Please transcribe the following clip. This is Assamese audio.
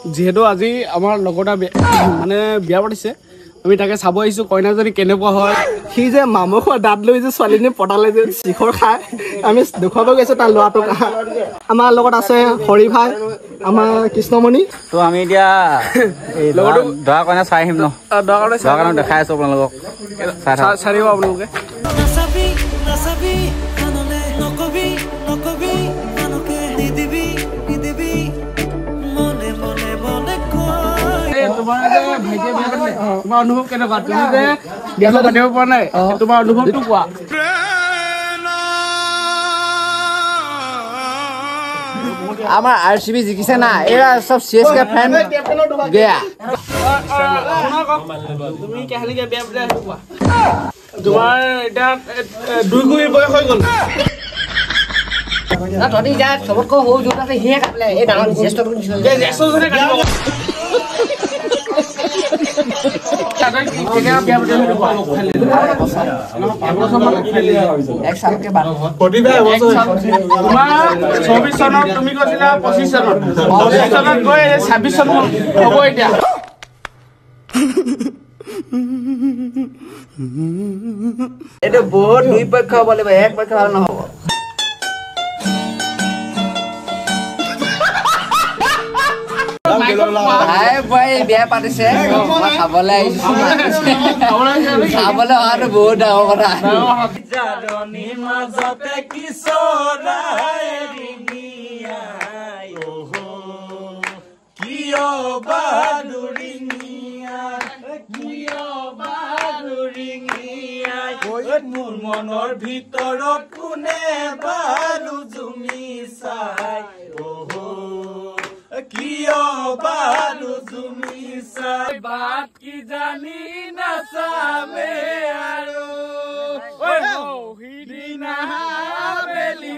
যিহেতু আজি আমাৰ লগৰ এটা মানে বিয়া পাতিছে, আমি তাকে চাব আহিছোঁ কইনাজনী কেনেকুৱা হয়। সি যে মামু খোৱা দাঁত লৈ যে ছোৱালীজনী পতালে যে শিখৰ খাই, আমি দেখুৱাব গৈছোঁ তাৰ ল'ৰাটোক। আমাৰ লগত আছে হৰি ভাই, আমাৰ কৃষ্ণমণি। তো আমি এতিয়া এই দৰা কইনা চাই আহিম ন, দৰা কইনা দেখাই আছোঁ আপোনালোকক, চাই দিব আপোনালোকে। তোমাৰ যে ভাইটিয়ে বিয়া পাতিলে, তোমাৰ অনুভৱ কেনেকুৱা? তুমি যে বিয়া পাতিব পৰা নাই, তোমাৰ অনুভৱটো কোৱা। আমাৰ আৰ চি বি জিকিছে না, এৰা চব চি এছ কে ফেন বেয়া। তুমি কেনেকে বিয়া পাতিলা সেইটো কোৱা। তোমাৰ এতিয়া 2 কুৰি বয়স হৈ গ'ল। তহঁতি এতিয়া চবতকৈ সৰু যোনটো আছে সিহে কাটিলে, এই ডাঙৰ জ্যেষ্ঠটো জ্যেষ্ঠজনে কাটিব। তোমাৰ 24 চনত তুমি কৈছিলা 25 চনত, 25 চনত গৈ 26 চন হ'ব এতিয়া। এইটো বহুত দুই পক্ষ হ'ব লাগিব, এক পক্ষ ভাল নহ'ব। ভাই বোৱাৰী বিয়া পাতিছে, মই খাবলৈ আহিছো, খাবলৈ অহাটো বহুত ডাঙৰ কথা। মোৰ মনৰ ভিতৰত কোনে বাৰু জুমি চাই, কিয় বাৰু জুমি চাই, বাট কি জানি নাচামে আৰু সিদিনা বেলি।